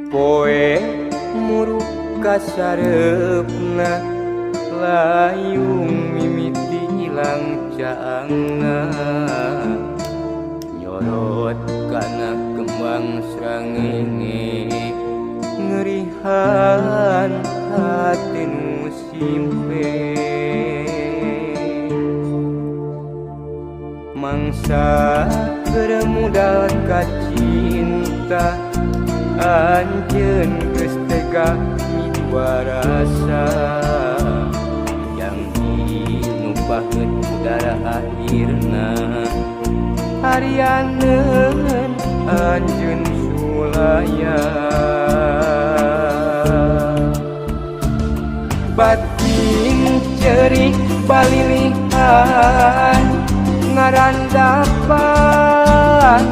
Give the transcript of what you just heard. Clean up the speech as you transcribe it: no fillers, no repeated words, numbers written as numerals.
Poe muruk kasareupna, layung mimiti ilang caangna, nyorot kana kembang srangenge, ngerihan hati nu simpe. Mangsa keur mudal ka cinta, anjeun geus tega midua rasa, janji nu paheut udara akhirna harianeun anjeun sulaya. Batin cerik balilihan ngarandapan